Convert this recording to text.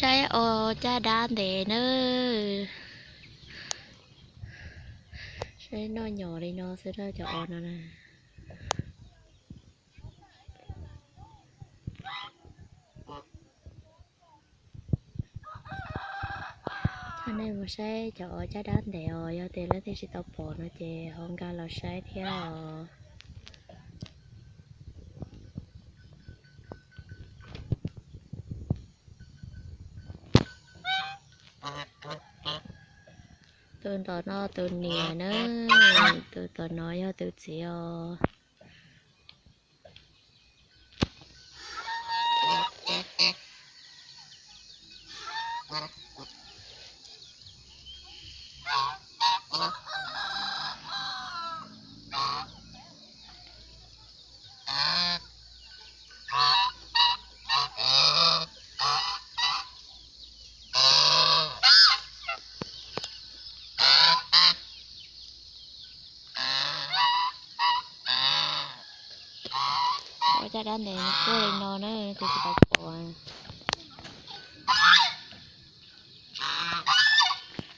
Saib os, caj dab ntev nawb. Saib noj nyom li no xwb na cov os no na. Coj nej mus saib cov os caj dab ntev os, yog tias leej twg tsis tau pom no ces ho nkag los saib thiab os. Tus tom no tus niam na, tus tom no yog tus txiv os. Ua caj dab ntev quaj li no na, tus tsis tau pom.